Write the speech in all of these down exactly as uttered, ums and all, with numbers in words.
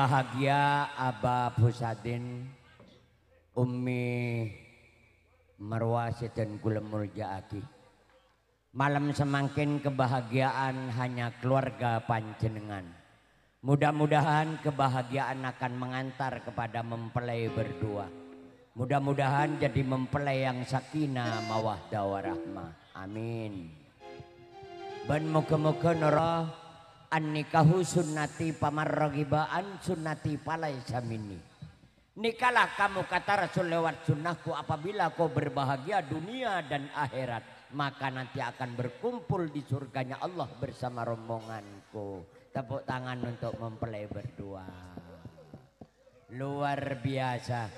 Bahagia Aba Busadin, Ummi Marwa sè dhân kaulâ molja'aghi. Malem samangkèn kebahagiaan hanya keluarga panjhennengngan. Mudah-mudahan kebahagiaan akan mengantar kepada mempelai berdua. Mudah-mudahan jadi mempelai yang sakinah mawaddah warahmah. Amin. Bân moghâ-moghâ noro an-nikahu sunnati faman raghiba an sunnati falaisa minni. Nikahlah kamu, kata Rasul, lewat sunnahku. Apabila kau berbahagia dunia dan akhirat, maka nanti akan berkumpul di surganya Allah bersama rombonganku. Tepuk tangan untuk mempelai berdua. Luar biasa.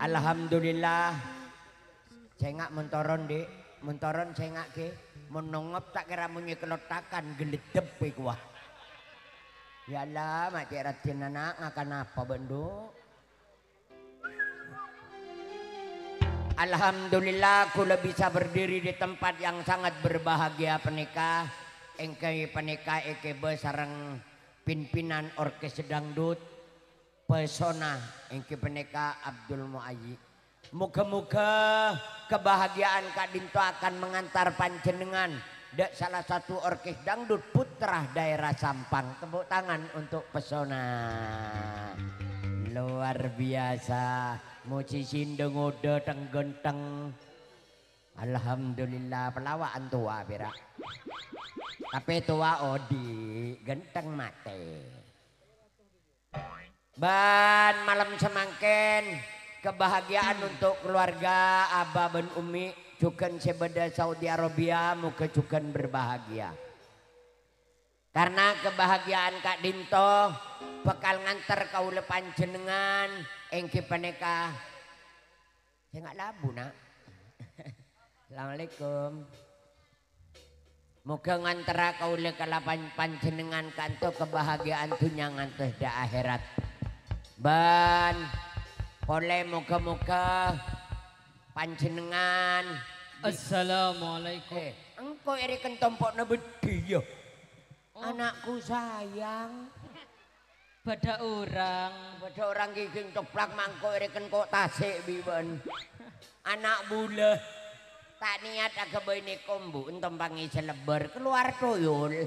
Alhamdulillah. Sènga' mon toron, Dik. Mon toron sènga' ghi. Mon nongop ta' kèra monyè kelothakan, geleddep kowa. Ya Allah, ma' cè' raddhin ana' ngakan apa, Mbak Nduk? Alhamdulillah, kaulâ bisa berdiri di tempat yang sangat berbahagia panèka. Èngghi panèka èghibâ sareng pimpinan orkes dangdut Pesona, èngghi panèka Abdul Muayyi. Moghâ-moghâ kebahagiaan ka'dinto akan mengantar panjhennengngan dâ' salah satu orkes dangdut putra daerah Sampang. Tepuk tangan untuk Pesona. Luar biasa. Musisi ndhâ-ngodâ thèng-ghânthèng. Alhamdulillah, pelawa'an towa, pèra'. Tapè towa odi', ghânthèng matè. Bân malem samangkèn, kebahagiaan untuk keluarga Aba bân Ummi, jhughân sè bâdâ Saudi Arabia, moghâ jhughân berbahagia. Karena kebahagiaan ka'dinto bhâkal nganter kaulâ panjhennengngan èngghi panèka. Sènga' labu, Na'. Assalamualaikum. Moghâ nganterra kaulâ kalaban panjhennengngan kanto kebahagiaan dhunnya ngantos dâ' akhèrat. Bân polè moghâ-moghâ panjhennengngan. Assalamualaikum. Eh, engko' èrèken tompo'na beddhi, ya? Oh. Anakku sayang. Bâdâ orèng. Bâdâ orèng ghighing coplak mangko' èrèken ko' tasè' bi' bâ'en. Ana' bulâ. Ta' niyat aghâbây nèko, mbu, èntompangè sè lebbâr. Kalowar toyol.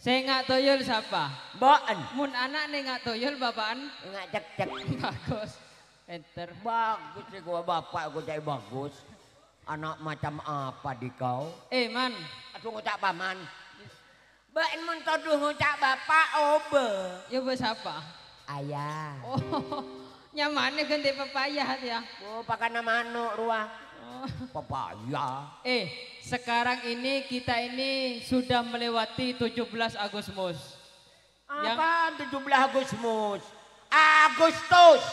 Sè nga' toyol sapa? Bâ'en. Mon ana' nè nga' toyol, bapa'en? Nga' cekcek. Bagus. Pinter. Bagus sè kowa bapa' ko' ca'è bagus. Ana' macam apa dikau? Eh, Man. Adhu, ngoca' paman. Bâ'en mon todhu ngoca' bapa', obâ. Ya, obâ sapa? Ayah. Oh, nyamana ghântè pepaya, ya? Oh, pakanna mano' rowa. Oh. Pepaya. Eh, sekarang ini kita ini sudah melewati tujuh belas Agustus. Yang apaan tujuh belas Agustus? Agustus.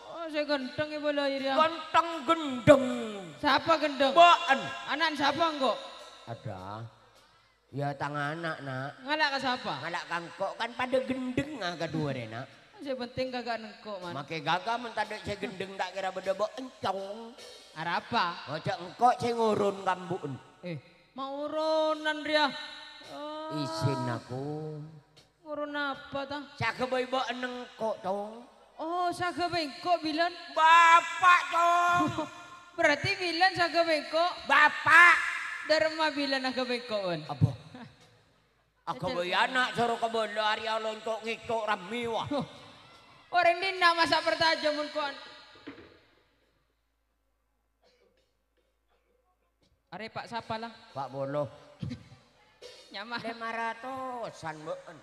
Oh, sè ghântheng ibu lahir, ya? Ghântheng gendheng. Sapa gendheng? Bâ'en. Ana'na sapa engko'? Ada. Ya, tang ana', Na'. Ngala' ka sapa? Ngala' ka engko', kan padâ gendhengnga kaduwâ rè, Na'. Sè penting ghâghâ'ân engko', Man. Makè ghâghâ mon tadâ' sè gendheng ta' kèra bâdâ bâ'en, Cong. Arapa? Oja' engko' sè ngoron kambu'en. Eh, maoronan rèya. Oh. Isin aku. Ngoron apa, ta? Sè aghâbây bâ'en engko', Cong. Oh, sè aghâbây engko' bilân? Bapa', Cong. Berarti bilân sè aghâbây engko'? Bapa'. Dâremma bilân aghâbây engko', Wan? Apa? Aghâbây ana' soro kabâlâ arèya lonco' ngèco' rammè, wa. Orèng dinna' masa' partajâ mon ko'. Arè Pa' sapa la? Pa' polo. Nyama. Lèma ratosan, bâ'en.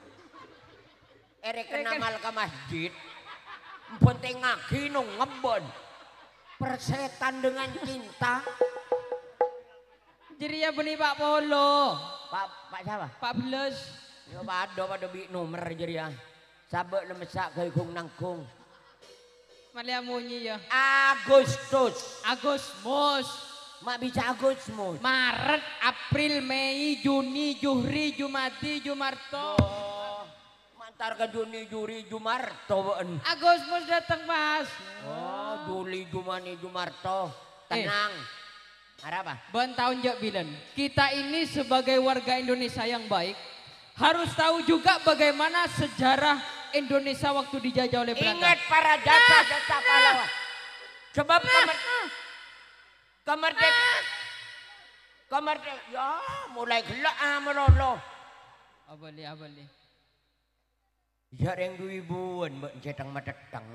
Èrèken amal ka masjid. Bhântèngngaghi nongngebbhân. Persetan dengan cinta. Jârèya bânnè Pa' polo. Pa', Pa' sapa? Pa' bellâs. Ya padâ, padâ bi' nomer jârèya. Sabâ' lemessa' ghâighung nangghung. Malè amonyè, ya. Agustus. Agusmus. Ma' bisa Agusmus. Maret, April, Mei, Juni, Juhri, Jumadi, Jumarto. Oh, mantar ka Juni, Juri, Jumarto, bâ'en. Agusmus dâteng, Mas. Oh, Juli, Jumani, Jumarto. Eh. Tenang. Arapa? Bân taon jâ' bilân. Kita ini sebagai warga Indonesia yang baik, Harus tahu juga bagaimana sejarah Indonesia waktu dijajah oleh Belanda. Ingat para jasa-jasa pahlawan. Sebab kemer-, kemerdek-, kemerdek-, ya, mulai gella' amalolo. Abâli, abâli. Jhâ' rèng du èbuwân bâ' cètheng matèttèng.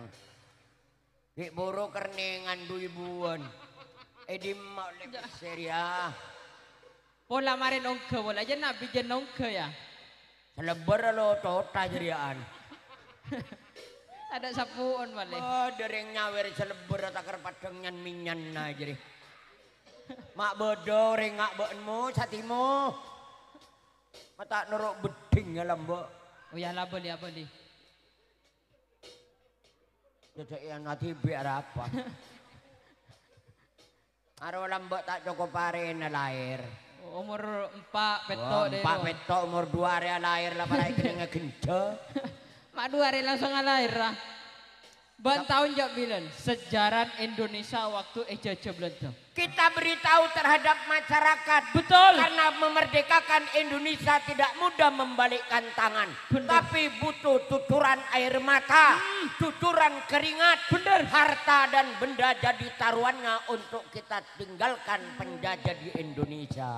Ghi' buru kennèngan du èbuwân. È dimma ollè pèssè rèya? Pola marè nongghâ, pola jhâ' nabbhi jhâ' nongghâ, ya. Salebbâr lo tota jârèya'an. Tadâ' sapo'on, malè. Bâdâ rèng nyawèr salebbâr takèr paddhâng nyan-mènyanna jârèya. Ma' bâdâ orèng nga' bâ'en mo, satimo. Ma' ta' noro' beddhing ya, lambâ'. Oh, ya, lambâ', ya, bâli. Jhâjhâ' èyan ati bi' arapa? Aro lambâ' ta' cokop arèna laèr. Omor empa', petto', oh, empa', petto', omor du arè alaèr la para' èkennengnga ghânjhâ. Ma' du arè langsung alaèr, ra. Bân taon jhâ' bilân, sejarah Indonesia waktu èjajah Belanda. Kita beritahu terhadap masyarakat. Betul. Karena memerdekakan Indonesia tidak mudah membalikkan tangan. Bener. Tapi butuh cucuran air mata, hmm, cucuran keringat, bener, harta dan benda jadi taruhannya untuk kita tinggalkan penjajah di Indonesia.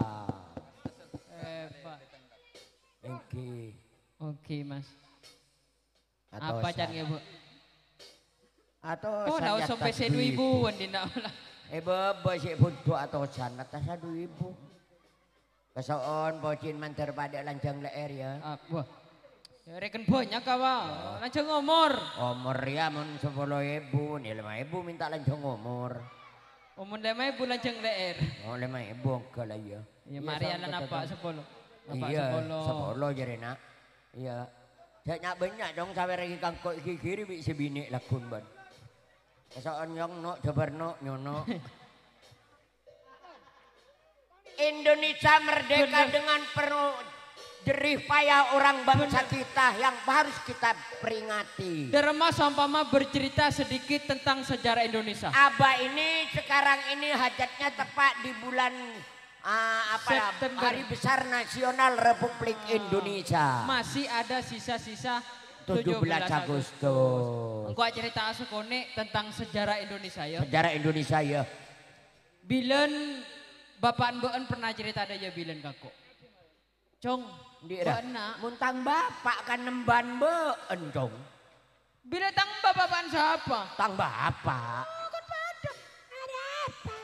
Hebat. Oke. Oke, Mas. Apa can, Bu? Atosan. Oh, ndak osa pèssè du èbu, wandina. Eh, bâbâ sè bhundu atosan, atasa du èbu. Kaso'on, pojin mandhâr padâ lanjhâng lè'èr, ya. Ah, wah. Ya, rèken bânnya', Ka', wa. Ya. Lanjhâng omor. Omor, ya, mon sapolo èbu, nè lèma èbu mènta lanjhâng omor. Oh, mon lèma èbu lanjhâng lè'èr. Oh, lèma èbu enggak lah, ya. Ya, iya, mari, sampo, alan apa, sapolo. Apa, iya, sapolo. Sapolo jârèya, Nak. Iya. Jhâ' nya'-bânnya', Cong, sawèrèngè kangko' ghighiri bi' sè binè' laghun, bân. Kaso'on, Nyong, no', jhâbâr, no', nyono'. Indonesia merdeka, bener, dengan penuh jerih payah orang bangsa, bener, kita yang harus kita peringati. Dâremma saompama bercerita sedikit tentang sejarah Indonesia. Abah ini sekarang ini hajatnya tepat di bulan Ah, apa, September. Hari Besar Nasional Republik, ah, Indonesia. Masih ada sisa-sisa tujuh belas Agustus. Tujuh belas Agustus. Engko' acarèta'a sakonè' tentang sejarah Indonesia, ya. Sejarah Indonesia, ya. Bilân bapa'en bâ'en pernah carèta dâ' iyâ bilân, Kako'. Cong, endi', ra? Bâ'na. Mon tang bapa' kan emban bâ'en, Cong. Bilâ tang emba bapa'en sapa? Tang bapa'. Oh, kan padâ. Ada apa?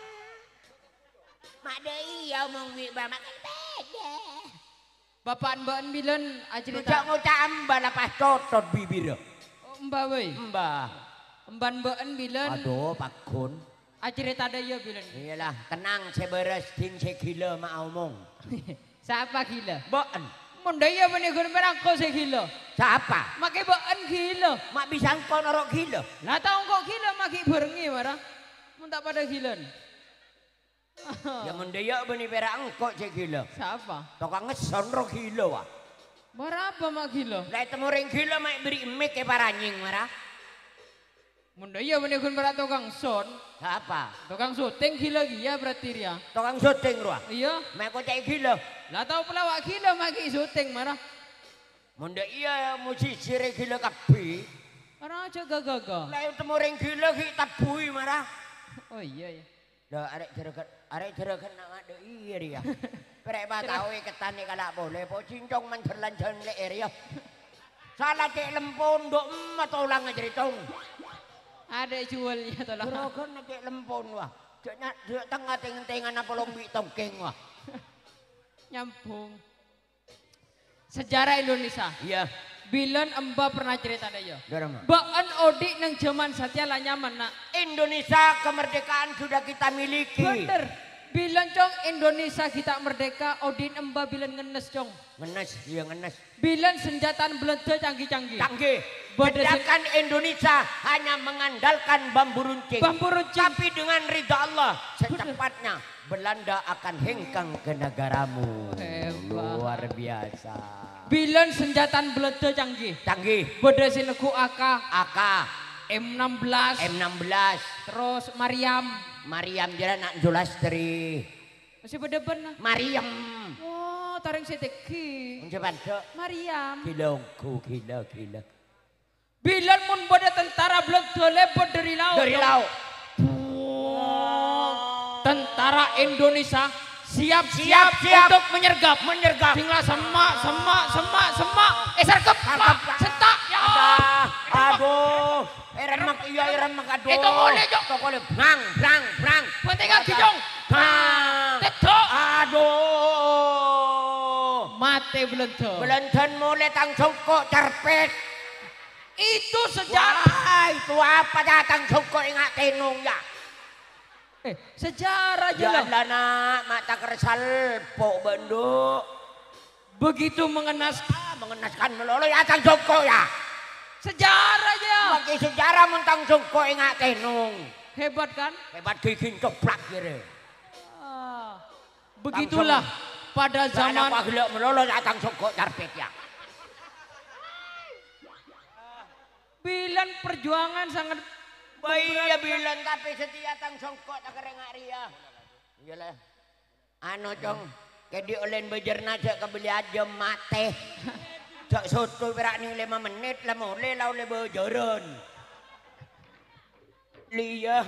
Ma' dâ' iyâ omong bi' bapa' kan padâ. Bapa'en bâ'en bilân acarèta. Ngoca'-ngoca' emba la pas cotot bibirra. Oh, emba, wèy. Emba. Emban bâ'en bilân. Aduh, pagghun. Acarèta dâ' iyâ bilân. Iyalah, tenang, sè bârâs, ding sè ghilâ ma' aomong. Sapa ghilâ? Bâ'en. Mon dâ' iyâ bânnè ghun pèra' engko' sè ghilâ. Sapa? Makè bâ'en ghilâ. Ma' bisa engko' noro' ghilâ? La ta' engko' ghilâ, ma' ghi' bhârengngè mara. Mon ta' padâ ghilâna. Ya, mon dâ' iyâ bânnè pèra' engko' sè ghilâ. Sapa? Tokang ngesson ro ghilâ, wa. Mara apa ma' ghilâ? La ètemmo rèng ghilâ ma' èberri' mik è paranyèng, mara. Mon dâ' iyâ bânnè ghun pèra' tokang son. Sapa? Tokang syuting ghilâ kèya berarti rèya. Tokang syuting rowa? Iyâ. Ma' èkoca'è ghilâ? La tao palawa' ghilâ ma' ghi' syuting mara. Mon dâ' iyâ musisi rè ghilâ kabbhi. Ora aja gaga-gaga. La ètemmo rèng ghilâ ghi' tabbhuwi mara. Oh iyâ, iyâ. Lha, arè' jârâghân, arè' jârâghân na' ngadâ' iyâ rèya. Pèrè' patao èkettanè kala' polè, po cincong mandhâr lanjhâng lè'èr, ya. Sala cè' lempon, dhu' emma tolang ajârè, Cong. Adâ' juwâl, ya, tolang. Jârâghân cè' lempon, wa. Jâ' nya-, jâ' tengnga tèng-tènganna polong bi' tongkèng, wa. Nyambung. Sejarah Indonesia. Iyâ. Bilân emba pernah carèta dâ' iyâ. Dâremma. Bâ'en odi' neng jhâman satèya la nyaman, Na'. Indonesia kemerdekaan sudah kita miliki. Bhender. Bilân, Cong, Indonesia ghi' ta' merdeka, odi'na emba bilân ngennes, Cong. Ngennes, iyâ ngennes. Bilân sanjhâtana Belanda canggih-canggih. Canggih. Bâdâ sè... Sedangkan Indonesia hanya mengandalkan bambu runcing. Bambu runcing. Tapi dengan ridha Allah, bener, secepatnya Belanda akan hengkang ke negaramu. Hebat. Luar biasa. Bilân sanjhâtana Belanda canggih. Canggih. Bâdâ sè neggu' A K. A K. M enam belas. M enam belas. Terros Mariam. Mariam jârèya na' Julastri. Masih bâdâ bân, nah. Mariam. Wah, Tarèng sè dhâggi'. Mon sè pandhâ'. Maryam. Ghilâ ongghu, ghilâ, ghilâ. Bilân mon bâdâ tentara Bâlândhâ lèbât dâri lao'. Dâri lao'. Tentara Indonesia siap-siap Siap-siap. Untuk menyergap. Menyergap. Sing la semma', semma', semma', semma'. Eh, sergep, Sergep, Pak. Pak. Sentak, ya. Aduh, aduh. Eh, remek, iya, eh, remek, aduh. Eh, tokole, Cok. Tokole, brang, brang, brang. Penting lagi, Cong. Brang. Tedok. Aduh. Mate Bâlândhâ. Bâlândhâna molè tang songko' carpet. Itu sejarah. Wah, itu apa ya tang songko' enga' tenong ya? Eh, sejarah Ya jâ, lo. Allah, nak, ma' ta' kersalpo' bâ'na, Nduk. Begitu mengenas- Ah, mengenaskan malolo ya, tang songko' ya. Sejarah jâ. Bagi sejarah mon tang songko' enga' tenong. Hebat, kan? Hebat gigi coplak kira. Ah, begitulah pada zaman Apa gelek malolo ya, tang songko' carpet ya. Bilân perjuangan sangat Bah, iya, bilân, tapi setia tang songko' ta' kereng arèya. Iya, lah. Anu, Cong, kèdi' ollè bâjârna jhâ' kabelli ajâm matè. Jhâ' soto pèra' nèng lèma mennit, la molè, la ollè bâjârân. Lè, iyâ.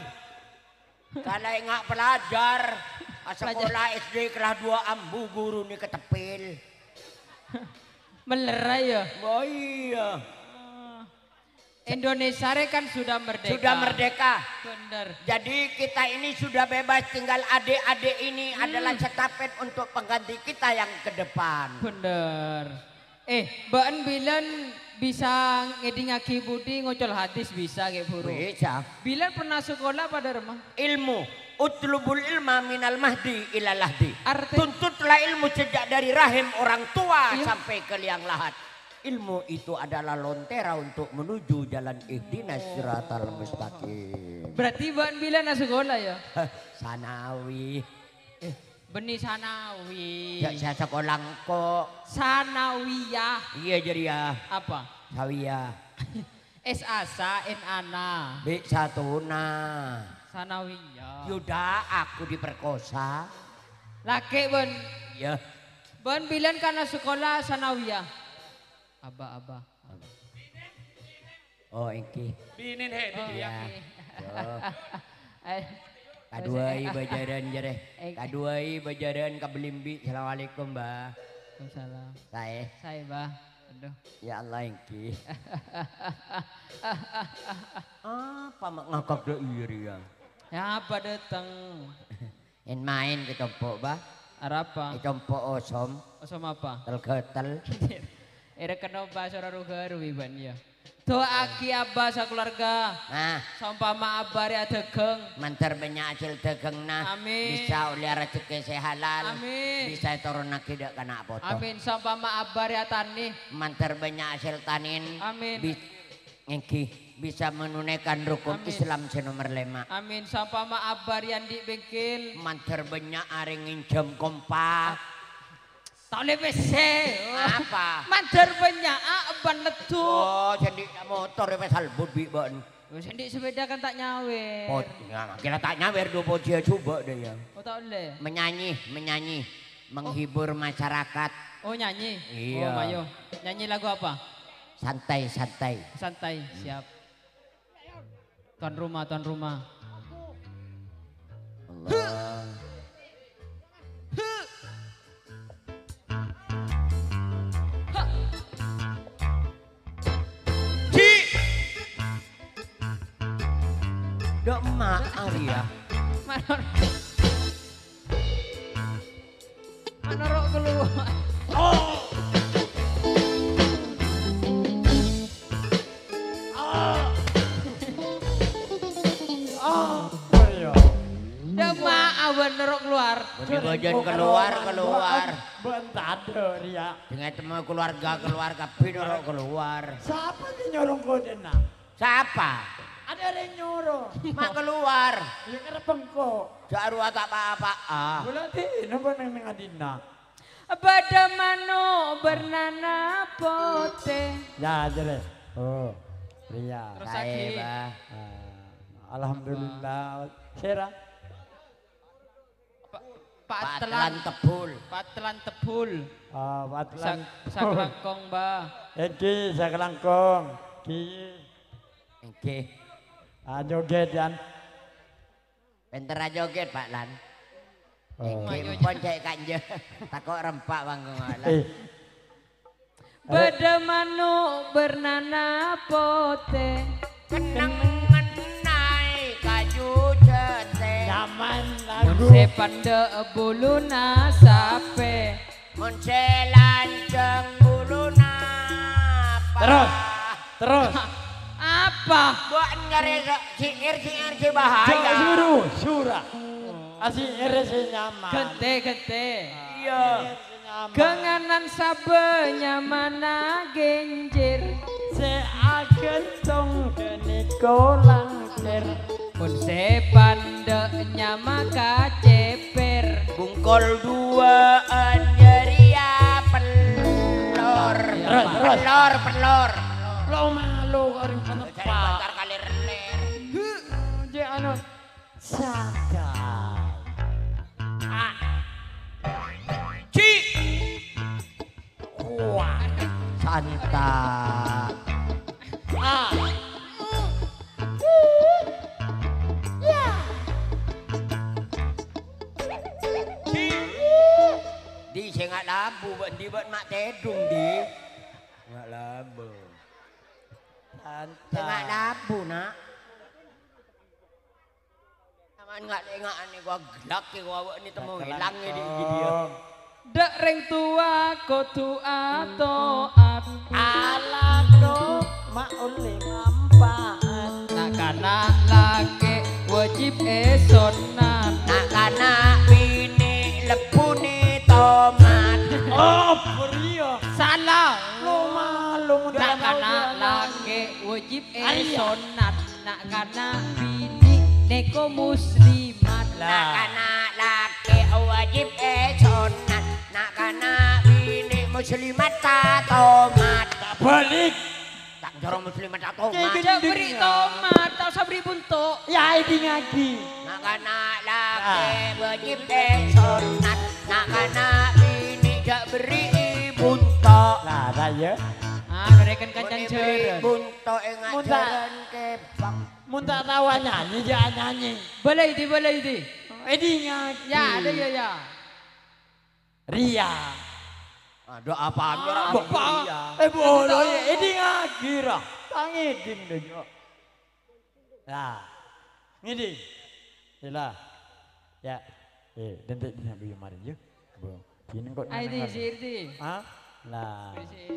Kala enga' pelajar, Pelajar. Asakola S D kelas dua ambu gurune keteppel. Mellèr, ya? Oh, iya. Indonesia rè kan sudah merdeka. Sudah merdeka. Bener. Jadi kita ini sudah bebas, tinggal adik-adik ini Hmm. adalah estafet untuk pengganti kita yang ke depan. Bener. Eh, bâ'ân bilân bisa ngèdingngaghi budi ngocol hadis bisa, Kè Buru? Bisa. Bilân pernah sekolah pada rumah? Ilmu. Utlubul ilma minal mahdi ilal lahdi. Arti- Tuntutlah ilmu sejak dari rahim orang tua Iya. sampai ke liang lahat. Ilmu itu adalah lontera untuk menuju jalan ihdinas siratal mustaqim. Berarti bâ'ân bilân asekola, ya? Sanawi. Eh, bânnè sanawi. Ya, saya sekolah engko'. Sanawiyah. Iya, jârèya. Apa? Sawiyah. S A sa, N A na. Bi' satuna. Sanawiyah. Yuda, aku diperkosa. Lakè', bâ'ân. Iya. Bâ'ân bilân kan asekola sanawiyah. Aba, aba. Oh, èngghi. Binèn, he, Oh, binèn. Iya. oke. Yo. Eh, Kaduwâi bâjârân, jârè. Eh. Kaduwâi bâjârân ka Belimbing. Assalamualaikum, Mbah. Waalaikumsalam. Saè. Saè, Mbah. Aduh. Ya Allah, èngghi. Apa ma' ngakak dâ' iyâ rèya? Ya, apa dateng? Èn-maèn kè compo', Bah. Arapa? È compo' osom. Osom apa? Tel-ghâtel. Èrèken Abah soro ru-ghâru, bân, ya. Do'aaghi Abah sakalowarga. Nah. Saompama Abah rè adhâghâng. Mandhâr bânnya' hasèl dhâghângnga. Amin. Bisa ollè rejhekkè sè halal. Amin. Bisa ètoronnaghi dâ' kana' poto. Amin. Saompama Abah rè atanè. Mandhâr bânnya' hasèl tanèn. Amin. Bi-, Èngghi, bisa menunaikan rukun Amin. Islam sè nomer lèma'. Amin. Saompama Abah rè andi' bengkel. Mandhâr bânnya' arè ngènjhâm kompa. Ta' ollè pèssè. Apa? Mandhâr bânnya' ban leddu. Oh, sè andi' motor pas salbut bi' bâ'ân. Wis andi' sepeda kan ta' nyawèr. Oh, ya, kira ta' nyawèr, dhu pojiyâ jhubâ' dâ' iyâ. Oh, ta' ollè. Menyanyi, menyanyi, menghibur masyarakat. Oh, nyanyi? Iya. Oh, mayu. Nyanyi lagu apa? Santai, santai. Santai, siap. Tuan rumah, tuan rumah. Allah. Ji. Dok emak Arya. Manor. Manoro' keluar. Oh. Ah. Ah. Oh, iya. Ya, maaf, manoro' keluar. Bânnè bâjâna keluar, keluar. Bân tadâ', Ria. Sing ètemmo keluarga, keluar kabbhi noro' keluar. Sapa sè nyoro engko' dhinna'? Sapa? Ada yang nyuruh. Ma' keluar. Ya, karep engko'. Jhâ' rowa ta' pa-apa'a. Bulâ dina bân neng adina. Bâdâ mano' bernana pote. Ya, jelas. Oh, iya. Terus Sae, lagi. Bah. Ah, alhamdulillah. Sera. Apa? Patelan. Patelan Tebul. Patelan Tebul. Ah, Patelan. Sak-, sakalangkong, Mbah. Èngghi, sakalangkong. Èngghi. Èngghi. Ah, joget, Yan. Pènter ajoget, Pak Lan. Oh. Èngghi, empon cè' kanja. Tako' rempa' panggung, Lan. Eh. Bâdâ mano' bârnana potè. Kennengngen naè kaju jâtè. Nyaman lagu. Mon sè pandâ' buluna sapè. Mon sè lanjhâng buluna apa? Terus, terus. Apa? Buat nyari syair-syair sè bahaya. Jhâ' suru, sura. Asih ngèrè sè nyaman. Ghântè, ghântè. Iyâ. Sè nyaman. Ghânganan sabâ nyamana ghenjhir. Sè aghântong ghânèka langkèr. Mon sè pandâ' nyama kacèpèr. Bungkol duwâ'ân jârèya pellor. Terus, terus. Pellor, pellor. Lo malu kok orèng Cari panepa'. Pacar kali reler. Jhâ' anu. Santai. A. Ci. Kuat. Santai. A. Ya. Ci. Di, sè nga' labu, bâ', di, bâ', ma' tèdung, di. Nga' labu. Santai. Sè nga' labu, Na'. Saman nga'-, nga'an nèko aglak nèko awa'na temmo èlang è di-, di dia. Dâ' rèng towa kodhu ato'at. Alako ma' ollè ngampa'an. Na'-kana' lakè' wajib èsonnat. Na'-kana' binè' lebbunè tomat. Oh, bâriyâ. Salah. Lo malu, na'-kana' lakè' wajib èsonnat. Na'-kana' binè' nèko muslimat. Lah. Na'-kana' lakè' wajib èsonnat. Na'-kana' binè' muslimat ta' tomat. Ta' balik. Ta' jârèya muslimat ta' tomat. Jhâ' bherri' tomat, ta' osa bherri' bunto'. Ya, èdingngaghi. Na'-kana' lakè' wajib èsonnat. Na'-kana' binè' jhâ' bherri'i bunto'. Lah, ta' iyâ? Ah, narèken kancana jhârân. Bunto' ènga' jhârân kèbâng. Mon ta' tao anyanyi, jhâ' anyanyi. Bâlâi di, bâlâi di. Èdingngaghi. Ya, ada ya, ya. Ria. Ada apa? Apa? Eh, bolo, ya, èdingngaghi, ra. Ta' ngèding, dâ, jhâ'. Lah. Ngèding. Ella. Ya. Eh, dântè' dina dulu marèn, yâ. Bo. Ini kok. Ayo, di, nyanyi. Sir, di. Hah? Lah. Di, sir.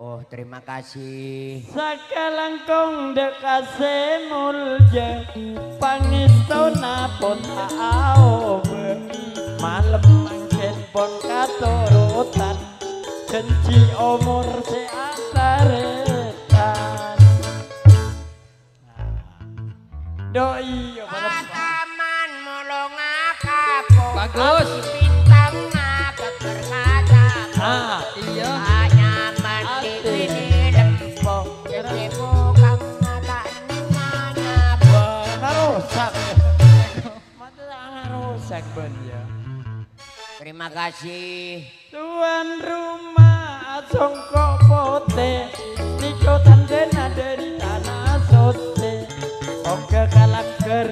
Oh, terima kasih. Sakalangkong dâ' ka sè molja, pangèstona pon ta' aobâ. Malem mangkèn pon katorotan, jhânjhi omor sè atarètan. Nah. Doi, ya, bener. Ataman molo ngakapo. Bagus. Bintang ngakak berkata. Ah, iya. Anyaman di sini lempo. Jadi bukan mata nanya bo. Rusak. Mata rusak, ben, ya. Terima kasih. Tuan rumah asongko' potè, nèko tandhâna dâri tana sotè. Ongghâ ka langghâr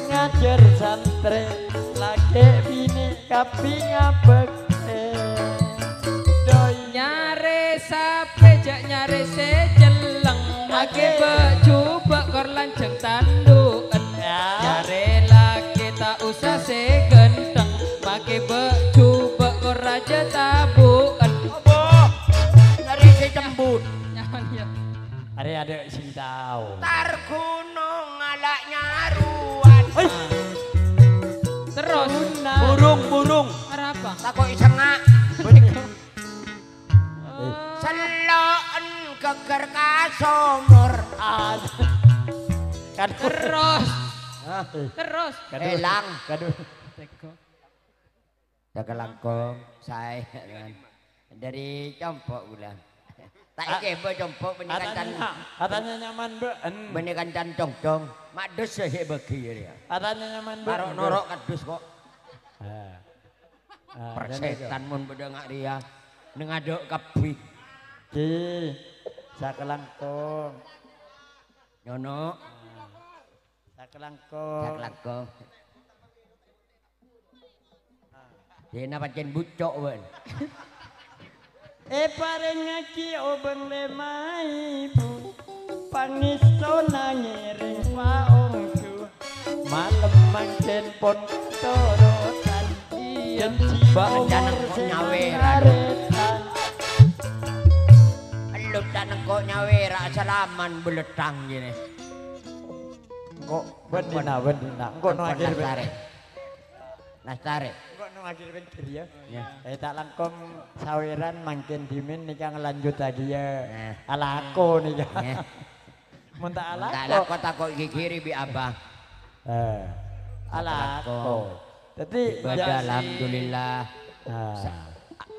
ngajhâr santrè, lakè' binè' kabbhi ngabhâktè. Doi. Nyarè sapè jhâ' nyarè sè celleng, makè bâ' jhubâ' kor lanjhâng tandu'en. Ya. Nyarè lakè' ta' osa sè ghântheng, makè bâ' jhubâ' kor rajâ tabu'en. Apa? Nyarè sè cembut. Nyaman, ya. Arè adâ' sing tao. Tar gunung ala' nyaruan. Hei. Terros. Burung, burung. Arapa? Tako'i sengnga'. Sello'en ghâgghâr ka somor. Aduh. Kadhu. Terros. Ah. Terros. Kadhu. Èlang. Kadhu. Tega. Sakalangkong, saè, kan. Dâri compo' ghulâ. Ta' èkèbâ compo' bânnè kancan. Katanya, katanya nyaman, Mbak. Bânnè kancan congcong. Ma' dus sè bâgi, ya. Katanya nyaman, Mbak. Karo noro' kadus, kok. Ah. Ah, Persètan mon bâdâ nga' rèya. Neng adâ' kabbhi. Di, sakalangkong. Nyono. Ah. Sakalangkong. Sakalangkong. Dina pancèn bucco', bân. Èparèngngaghi obâng lèma èbu, pangèstona ngèrèng paongghu. Malem mangkèn pon torotan, iyâ, jhânjhi bâ' omor rencana kok sè nyawè, Rano. Arètan. Ellot ta' nengko' nyawè, ra' salaman belettang kènè. Engko' bân dina, bân dina. Engko' no akhir. Lastare. Lastare. Engko' no akhir pènggir, ya. Ya. Eh, ta' langkong sawèran mangkèn dhimèn nèka ngalanjuttaghi, ya. Nah. Alako nèka. Ya. Mon ta' alako. Mon ta' alako tako' ghighiri bi' apa? Eh. Alako. Dadi, ibadah, alhamdulillah. Ah. Sa-,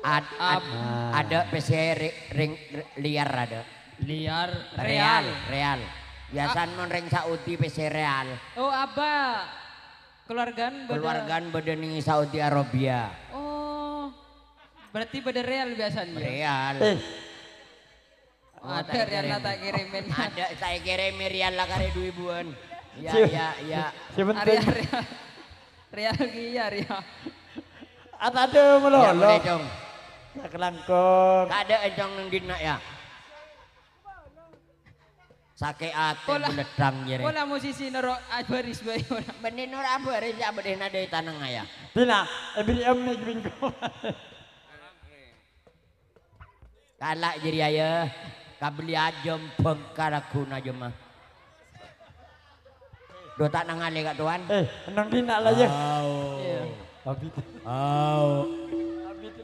ad-, ad-, adâ' pèssè ri-, ring, ri-, liyar adâ'. Liyar, real, real. Real. Biasana mon rèng Saudi pèssè real. Oh, abâ'. Keluargan bâdâ. Keluargan bâdâ neng Saudi Arabia. Oh. Berarti bâdâ real biasana, ya? Real. Eh. Oh, adâ' real ta' kèrèmè. Adâ' ta' èkèrèmè real la karè du èbuwân. Iya, iya, iya. Sè penting. Real, real. Real kèya, real. Atadâ malolo. Iya, boleh, Cong. Sakalangkong. Tadâ', Cong, neng dinna', ya. Sakè' atè beleddhâng, jârè. Pola musisi noro' abhâris bhâi, pola. Bânnè noro' abhâris, ya, bâdâ nada tanang, ya. Dina, èbèrri' emmè bingko. Kala' jârèya, ya. Kabelli ajâm bhângka lagghuna jemma. Dhu ta' nangalè, Ka' Towan. Eh, enneng dina la, ya. Au. Iya. Abit. Au. Abit.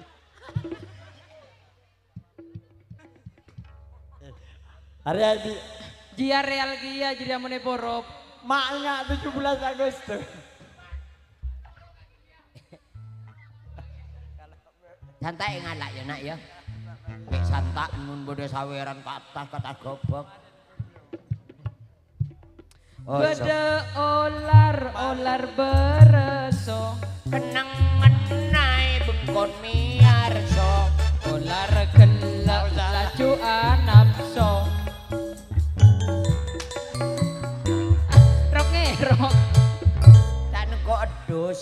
Arèya, Bi. Jiyâ real kèya, jârèya monè porop. Ma' enga' tujuh belas Agustus. Santa' ngala', ya, Nak, ya. Cè' santa' mon bâdâ sawèran ka attas, ka tagobâk. Oh, bâdâ olar, olar bârâso. Kennengngenna è bengkon mèyarso. Olar ghellâ' laju anapso. Rok-ngerok. Ta' nengko' eddhus.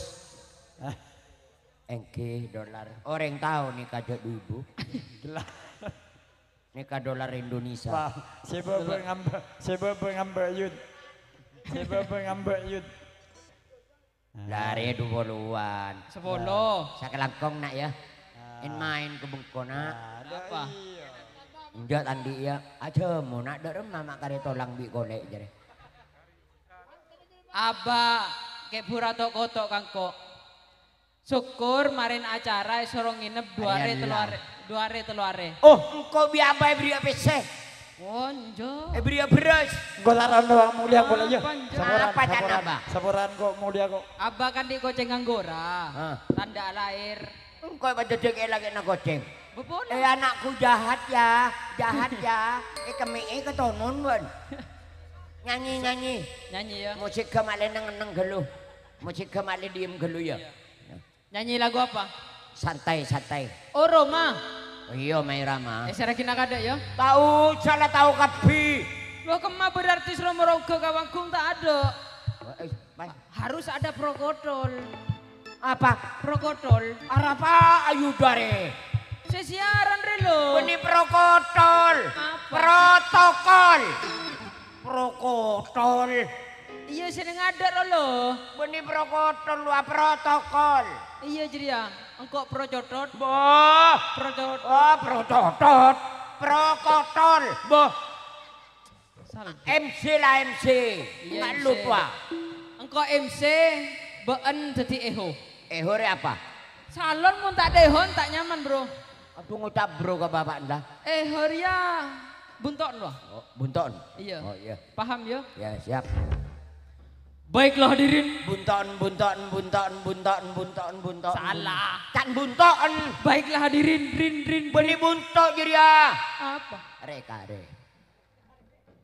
Èngghi, dolar. Orèng tao nèka jhâ' dhu èbu. Jelas. Nèka dolar Indonesia. Wah, sè bâbâ ngambâ', sè bâbâ ngambâ' yut. Sè bâbâ ngambâ' yut. Larè dhu polowan. Sapolo. Sakalangkong, Nak, ya. Ah. En-maèn ka bengko, Nak. Ah, apa? Enjâ' ta' andi', ya. Ajâmo, Nak, dâ' remma ma' karè tolang bi' kolè', jârè. Abâ', kè bhuru to'-koto' ka engko'. Sokkor marèn acara èsoro ngènep dhu arè tello arè, dhu arè tello arè. Oh, engko' bi' abâ' èbèrri'â pèssè. Oh, enjâ'. Èbèrri'â bherrâs. Engko' saran doang molèya engko' la, iyâ. Apa, enjâ'? Saporan, apa can saporan, abâ'? Saporan kok molèya kok. Abâ' kan dhi' kocèng anggora. Hah. Tandhâ lahèr. Engko' padâ dhâgghâ' lakèna kocèng. Bepon. Eh, anakku jahat ya, jahat ya. Eh, kemmè'è katonon, bân. Nyanyi, nyanyi. Nyanyi, ya. Musikka ma' lè neng-enneng ghâllu. Musikka ma' lè diem ghâllu, ya. Iya. Nyanyi lagu apa? Santai, santai. Oh, Roma. Oh, iyâ, Mai Rama. Eh, sè ragina kadâ', ya. Tao, salah tao kabbhi. Loh, kemma berarti Roma roga ka panggung ta' adâ'. Oh, eh, Mai. Harus ada protokol. Apa? Protokol. Arapa ayu dârè? Sè siaran rè, lo. Bânnè protokol. Apa? Protokol. Protokol. Iyâ, sè neng adâ' ro, lo. Bânnè protokol, wa protokol. Iyâ, jârèya. Engko' procotot. Boh. Procotot. Oh, procotot. Protokol. Boh. Salah. M C la M C. Iyâ, ngallup, wa. Engko' M C, bâ'en dhâddhi eho. Eho rè apa? Salon mon ta' dâ' eho, ta' nyaman, Bro. Adhu, ngoca' bro ka bapa' enda. Eh, Horia, bunto'en, wah. Oh, bunto'en? Iya. Oh, iya. Paham, ya? Ya, siap. Baiklah, hadirin. Bunto'en, bunto'en, bunto'en, bunto'en, bunto'en, bunto'en. Salah. Can bunto'en. Baiklah, hadirin, rin, rin, rin. Bânnè bunto' jârèya. Apa? Rè karè.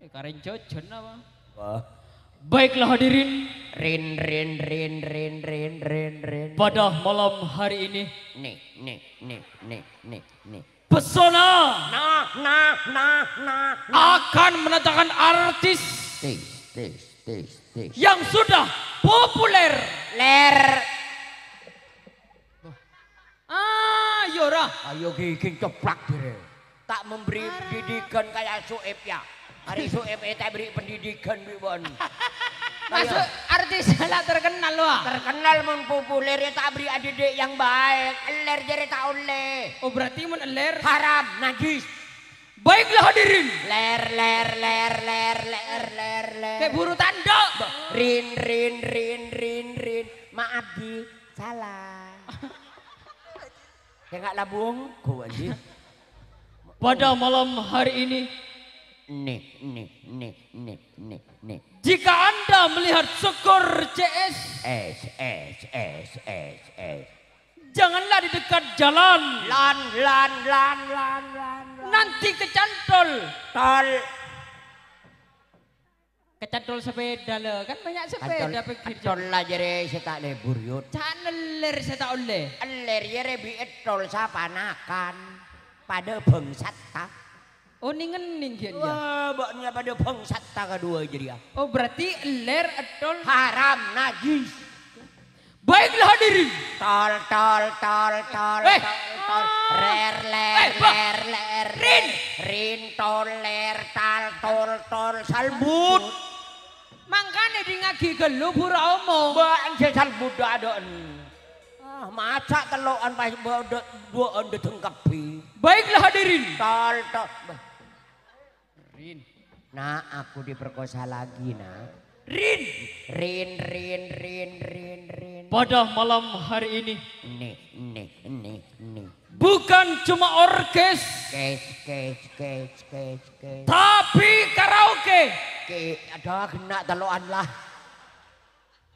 Eh, karè jhâjhân apa? Wah. Baiklah hadirin, Rin, rin, rin, rin, rin, rin, rin. Pada malam hari ini, Nih, nih, nih, nih, nih, nih. Pesona Nah, nah, nah, nah, nah. akan mendatangkan artis Tis, tis, tis, tis. yang sudah populer. Ler. Ah, iyâ, ra. Ayo giging ceplak dire. Tak memberi pendidikan kayak Su'ib ya. Hari Su'ib eh tak beri pendidikan bi' bon. Maksud artis la terkenal, wah. Terkenal mon populer ya tak beri adidik yang baik. Ler jere tak olle. Oh, berarti mon ler. Haram, najis. Baiklah hadirin. Ler, ler, ler, ler, ler, ler, ler. Kayak buru tanduk. Rin, rin, rin, rin, rin. Maaf, Ji. Salah. Saya nggak labung, gua, Ji. Pada malam hari ini, Nih, nih, nih, nih, nih, nih. Jika Anda melihat Sukor C S, Es, es, es, es, es. janganlah di dekat jalan. Lan, lan, lan, lan, lan, lan. Nanti kecantol. Tol. Kecantol sepeda, lho. Kan banyak sepeda Kantol, pinggir kantol jalan. Lah jere se ta' lebur, Yud. Ca'na ler se ta' olle. Ler jere bi' ettol sapanakan. Pada bangsat ta. Oh, ning-ngening, Gen, ya? Wah, ba'na pada bangsat ta kadua jere, ya. Oh, berarti ler, ettol. Haram, najis. Baiklah hadirin. Tol, tol, tol, tol, Eh. tol, tol. Rer, ler, Eh, Bah. ler, ler, Rin. Rin, tol, ler, tal, tol, tol, salbut. Mangkane dingagi gelu buru omong. Mbak, anje salbut ado'en. Ah, maca telo'an pas bodo duo'en dedeng kabbi. Baiklah hadirin. Tol, tol. Bah. Rin. Nak, aku diperkosa lagi, Nak. Rin. Rin, rin, rin, rin, rin. Pada malam hari ini, Nih, nih, nih, nih. bukan cuma orkes, Kes, kes, kes, kes, kes. tapi karaoke. Ke, ada kena telo'an lah.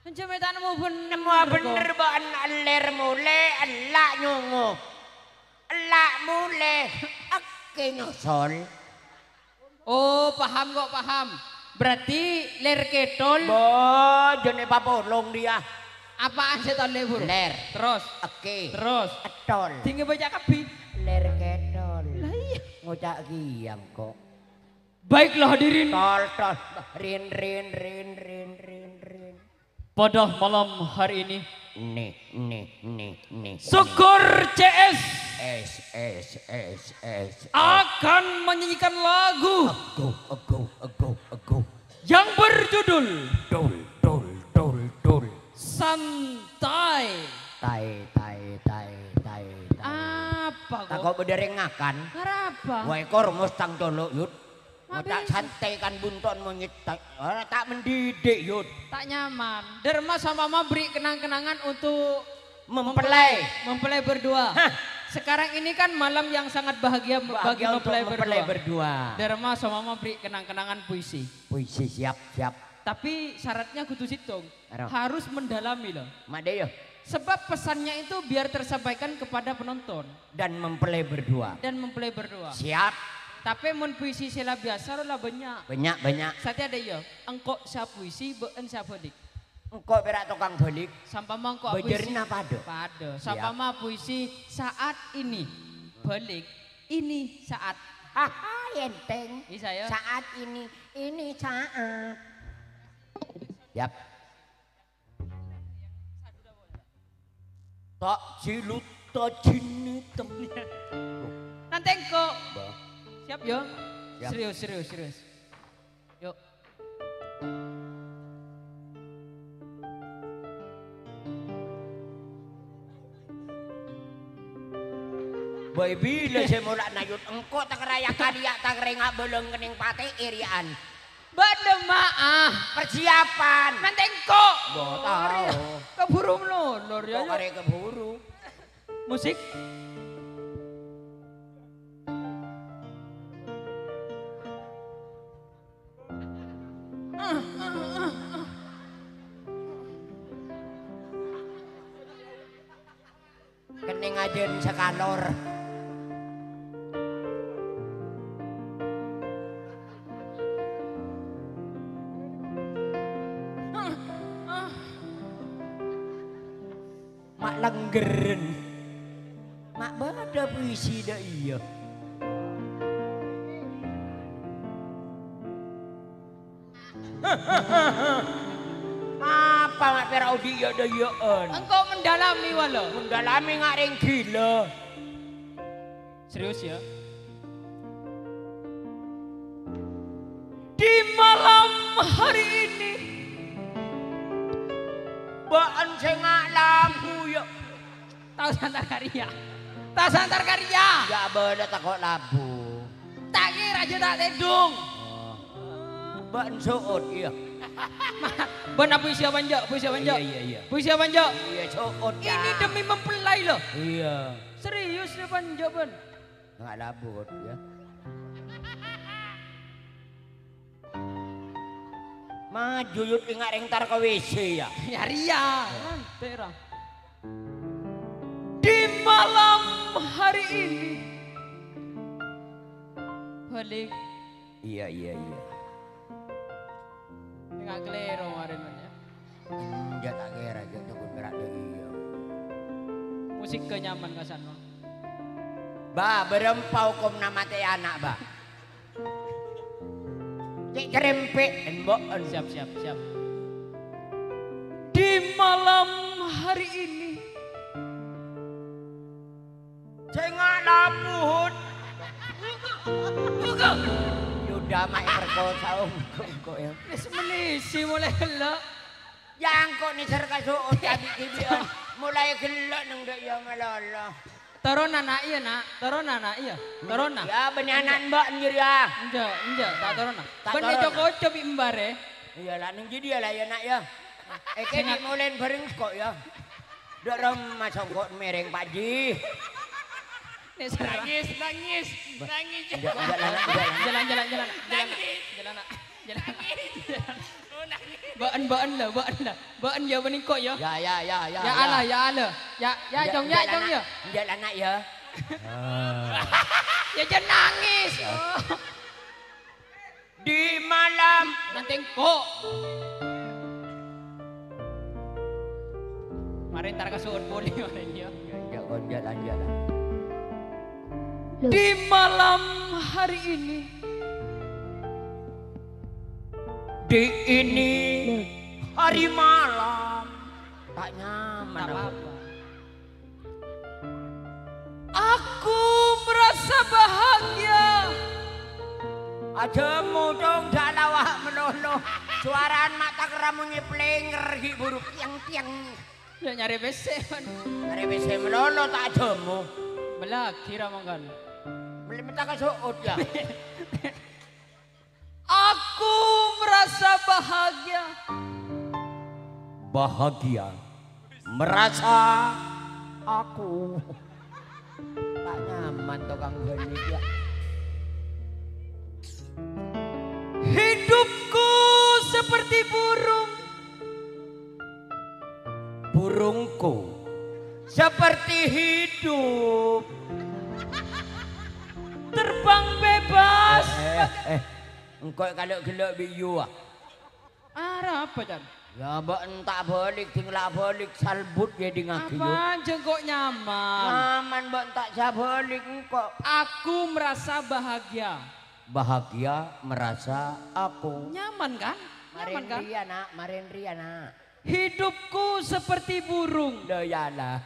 Aja me' ta' nemmo bener. Nemmo bener, ba'na ler mole, ella' nyongo. Ella' mole, ekke nyosol. Oh, paham kok, paham. Berarti ler ketol. Bo, jene papolong dia. Apaan se tolle, Bur? Ler. Terus? Ekke. Terus? Ettol. Dinge baca kabbi. Ler ketol. Lah iya. Ngoca' giyang kok. Baiklah hadirin. Tol, tol. Rin, rin, rin, rin, rin, rin. Pada malam hari ini, Nih, nih, nih, nih, nih. Sukor C S Es, es, es, es, es. akan menyanyikan lagu Ego, ego, ego, ego. yang berjudul Dol, dol, dol, dol. Santai. Tai, tai, tai, tai, tai. Apa kok? Tako' bâdâ rèng ngakan. Arapa? Wae, kor mostang colo', Yud. Ngoca' santai kan bunton monyet. Ta-, ora ta' mendidik, Yud. Tak nyaman. Derma sama Mama beri kenang-kenangan untuk mempelai. Mempelai berdua. Hah. Sekarang ini kan malam yang sangat bahagia bagi mempelai berdua. Bahagia untuk mempelai berdua. Derma sama Mama beri kenang-kenangan puisi. Puisi, siap, siap. Tapi syaratnya kudu sèttong. Aro. Harus mendalami, loh. Made, yo. Sebab pesannya itu biar tersampaikan kepada penonton. Dan mempelai berdua. Dan mempelai berdua. Siap. Tapè mon puisi sè la biyasa ro la bânnya'. Bânnya', bânnya'. Satèya adâ', iyâ. Engko' sè apuisi, bâ'ân sè abâlik. Engko' pèra' tokang bâlik. Sampama engko' apuisi. Bâjârna padâ. Padâ. Siap. Sampama puisi saat ini. Bâlik. Ini saat. Haha, ènthèng. Bisa, ya? Saat ini. Ini saat. Yap. Tak jilut, tak jinetem. Nanti engko'. Bah. Siap, yo? Siap. Serius, serius, serius. Yuk. Bâi bilâ sè mola' nayut engko' ta' karaya kaliya' ta' karènga' bâlâng kenning patè èriya'an. Bâdâ ma'a. Persiapan. Nanti engko'. Bo, tao. Keburu melolor, ya, kok ya. Arè keburu. Musik. Kenning ajân sakalor. Langgerren. Ma' bâdâ puisi dâ' iyâ. Apa ma' pèra' odi' yâ-dâyyâ'ân? Engko' mendalami, wala. Mendalami nga' rèng ghilâ. Serius, ya? Di malam hari ini. Bâ'ân sè nga' labu, yâ. Tao Santar Karya. Tao Santar Karya. Yâ, bâlâ tako' labu. Ta' kèra jâ' ta' tèdung. Oh. Bâ'ân so'ot, iyâ. Bâ'ân puisi apa enjâ'? Puisi apa enjâ'? Iyâ, iyâ, iyâ. Puisi apa enjâ'? Iyâ, so'ot, yâ. Ini demi mempelai, loh. Iyâ. Serius, iyâ, bâ'ân, jâ', bâ'ân. Nga' labu, yâ. Maju, Yud, enga' rèng entar ka W C, yâ. Yâ, rèya. Santai, ra. Di malam hari ini. Balik. Iyâ, iyâ, iyâ. Enga' kalèro marèn, yâ. Enjâ' ta' kèra, jâ' tokon pèra' dâ' iyâ. Musikka nyaman ka sana. Ba, bârâmpa hokomma matè'è ana', Ba? Cè' cerempè', embo'en. Siap, siap, siap. Di malam hari ini. Sè nga' labu, Hud. Buka. Yâ udah, ma' èperkosa, oh, engko', engko', yâ. Wis melisi mulai gellâ'. Yâ, engko' nèser ka so'ot, tadi-tadi'ân. Mulai gellâ' neng dâ' iyâ malolo. Toronna, Na', iyâ, Na'. Toronna, Na', iyâ. Toronna. Yâ, bânnè ana' mbâ'en jârèya. Enjâ', enjâ', ta' toronna. Ta' toronna. Bânnè co-koco bi' embarè. Iyâ, la neng jâdiyâ la, yâ, Na', yâ. Èkè Sènga- dimolèn bhâreng engko', yâ. Dâ' remma songko' mèrèng, Pak Ji. Nèser. Nangis, nangis, nangis. Enjâ', enjâ', la, Na', enjâ', la, Na'. Jhâlân, jhâlân, jhâlân, Na'. Jhâlân. Nangis. Jhâlân, Na'. Jhâlân, Na'. Nangis. Oh, nangis. Bâ'en, bâ'en la, bâ'en la. Bâ'en yâ bânnè engko' yâ. Yâ, yâ, yâ, yâ, Yâ yâ. Allah, yâ Allah. Yâ, yâ, Enjâ', Cong, yâ, enjâ', la, Cong, Na'. Yâ. Enjâ', la, Na', yâ. Ah. Yâ, jhâ' nangis. Yâ. Oh. Di malam. Nanti engko'. Marè entar ka so'ot polè marè, yâ. Yâ, enjâ', enjâ', la, enjâ', la. Di malam hari ini. Di ini hari malam. Ta' nyaman. Ta' apa-apa. Aku merasa bahagia. Ajhâmo, Cong, jhâ' lawa' malolo. Sowarana ma' ta' kèra mon nyèplènger ghi' buru piang-piang. Yâ, nyarè pèssè, man. Nyarè pèssè malolo, ta' ajhâmo. Mellèaghi ra mangkana. Mellè menta ka so'ot, yâ. Aku merasa bahagia. Bahagia. Merasa aku. Ta' nyaman tokang bâli, yâ. Hidupku seperti burung. Burungku seperti hidup. Terbang bebas. Eh, eh. Engko' èkala' ghellâ' bi' yu, ah. Arapa, Can? Yâ, bâ'en ta' bâlik, ding la bâlik, salbut yâ dingngaghi, yu. Apa, jhâ' engko' nyaman? Nyaman, bâ'en ta' sè bâlik, engko'. Aku merasa bahagia. Bahagia merasa aku. Nyaman, kan? Nyaman, kan? Marèn rèya, Na', marèn rèya, Na'. Hidupku seperti burung. Lho, yâ, la.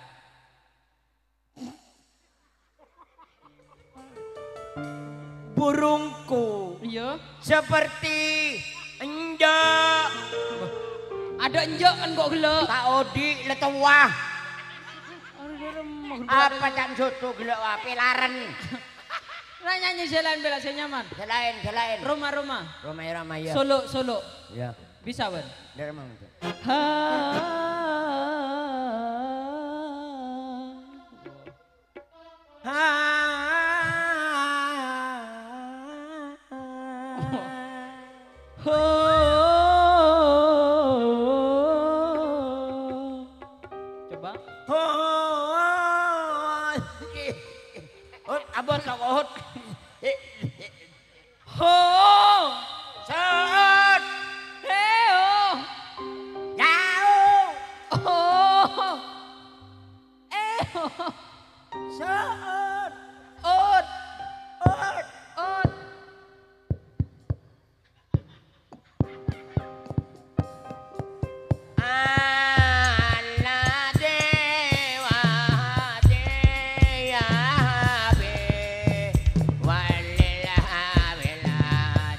Burungku. Iyâ. Seperti enjâ'. Adâ' enjâ' kan kok ghellâ'. Ta' odi' la towa. Aduh, remeng. Apa can soto ghellâ' wa pèlaren. Ra nyanyi sè laèn bhâlâ sè nyaman. Sè laèn, sè laèn. Roma, Roma. Roma Irama, iyâ. Solo, solo. Iyâ. Bisa, Wan? Dâ' remma, Mas. Ha. Ha. Ho. Coba. Ho. Hut, abot, Hut. Ho! Sot! Heo! Yao! Oh! Sa'at. Ut. Ut. Ut. Alladzi wahdi ya Rabbi, walil hamila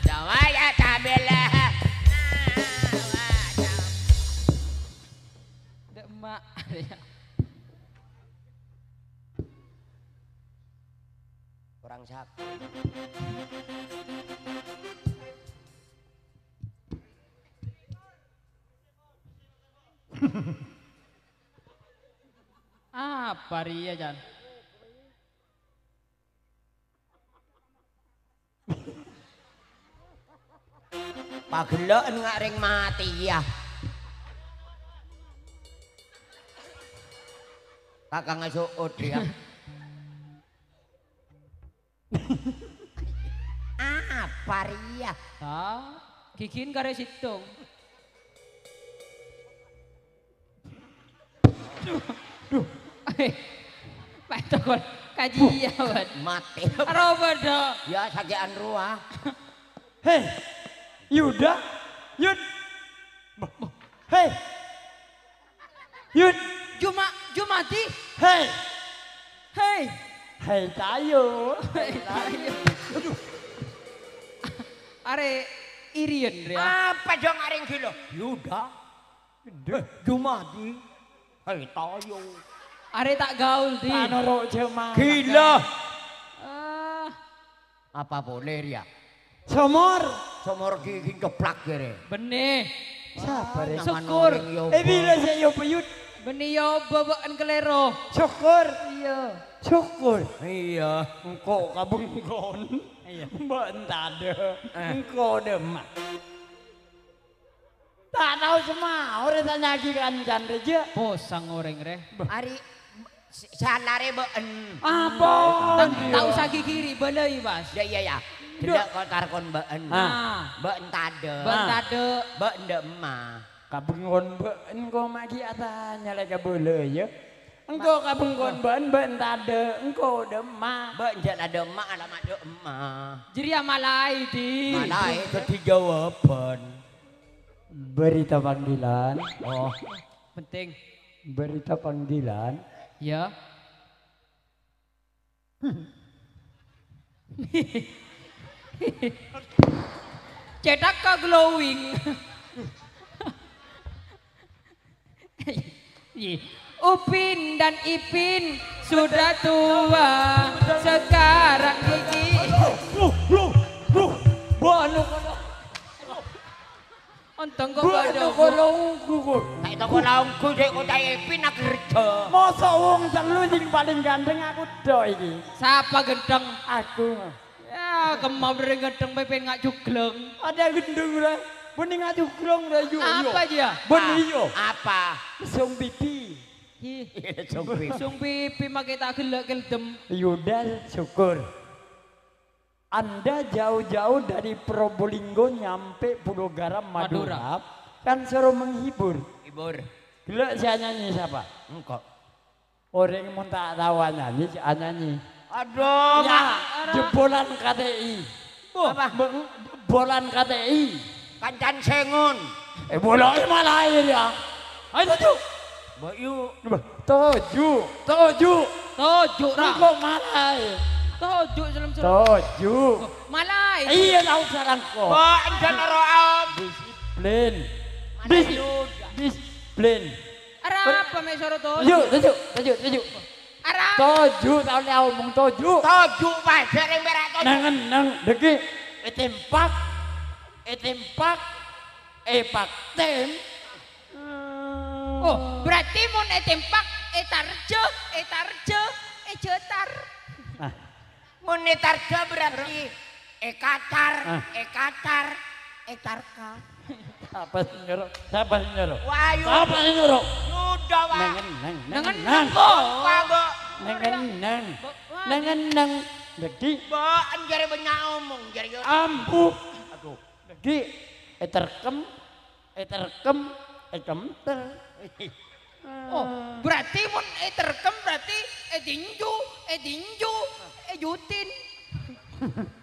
tawayata billah. Ndak emak. Kurang sak. Apa rèya, Jan? Pagellâ'ân nga' rèng matè, iyâ. Kakang asu'ut, iyâ. Apa rèya? Hah? Ghighina karè sèttong. Duh, duh. Eh, Pak Tokol, kajiya, Wan. Matè. Aro padâ. Ya, sakè'an rowa. Hei, Yuda, Yud. Hei, Yud. Juma-, Jumadi. Hei. Hei. Hei, Tayo. Hei, Tayo. Aduh. Arè irian, rèya. Apa jhâ' nga' rèng ghilâ? Yuda. Gendeng. Eh, Jumadi. Hei, Tayo. Arè ta' gaul, Di. Ta' noro' jhâman. Ghilâ. Ah. Apa polè rèya? Somor. Somor ghighina kepplak, jârèya. Bânnè. Sapa, rè? Nyaman Syukur. Orèng, yâ, Eh, bilâ sè yâ pèyut? Bânnè yâ bâbâ'ân kalèro. Syukur. Iyâ. Syukur. Iyâ. Engko' kabengkon. Iyâ. Bâ'en tadâ'. Eh. Engko' dâ' emma. Ta' tao samaor ètanya'aghi kancan rèya. Posang orèng rè. Arè, s-, sala rè bâ'en. Apa? Ta', ta' osa ghighiri, bâlâi, Bas. Yâ, yâ, yâ. Dâ'. Ghellâ' kotar kon bâ'en. Ah. Bâ'en tadâ'. Bâ'en tadâ'. Bâ'en dâ' emma. Kabengkon bâ'en ko' ma' ghi' atanya la ka bâlâi, yâ. Engko' kabengkon bâ'en, bâ'en tadâ'. Engko' dâ' emma. Bâ'en jhâ' tadâ' emma, alamat dâ' emma. Jârèya malaè, Di. Malaè dhâddhi jawabân. Berita panggilan. Oh, penting. Berita panggilan. Ya. Cetak ka glowing. Upin dan Ipin sudah tua, sekarang gigi. Loh, loh, loh, bâ'na. Ontong ko' bâdâ. Toko laongku, ko'. Ta' toko laongku, Dek, ko' ta' Ipin akerja. Mosok wong tello sing paling ganteng aku tok iki. Sapa gendeng? Aku. Ya, kemma bâdâ gendeng pèpèn nga' jugleng. Ada gendeng, ra? Bânnè nga' jugleng, ra, yu, yu. Apa, ya? Bânnè, yu. Apa? Song pipi. Hi. Song pipi. Song pipi makè ta' ghellâ' keldem. Yodâ, syukur. Anda jauh-jauh dari Probolinggo nyampe Pulo Garam, Madura, Madura, kan suruh menghibur. Hibur. Ghellâ' sè anyanyi sapa? Engko'. Orèng mon ta' tao anyanyi, jhâ' anyanyi. Aduh, ya, ma-, jebbolan K T I. Apa? Jebbolan K T I. Kancan Sengon. Eh, bolo'è malaè, ya. Ayo, toju'. Mbok yu. Toju', toju'. Toju', ra. Engko' malaè. Toju', selem-selem. Toju'. Malaè. Iyâ, tao sareng ko'. Mbok enjâ' noro' aom. Disiplin. Malaè. Disiplin. Arapa me' soro toju'? Toju', toju', toju', toju'. Arapa? Toju', tao le omong toju'. Toju', Pak, jhâ' rèng pèra' toju'. Neng, neng, dâggi'. Ètempak. Ètempak. Èpaktem. Oh, berarti mon ètempak, ètarjâ, ètarjâ, èjâtar. Ah. Mon ètarjâ berarti èkacar, ah, èkacar, ètarka. Sapa sè nyoro? Sapa sè nyoro? Wah, yu. Sapa sè nyoro? Yodâ, Pak. Neng, neng, neng, neng, neng. Neng, neng. Neng, neng. Dâggi'. Mbok, enjârè bânnya' omong, jârèya. Ambu. Aduh. Dâggi'. Èterkem, èterkem, èkemtel. Oh, berarti mon èterkem berarti ètinju, ètinju, èjutin.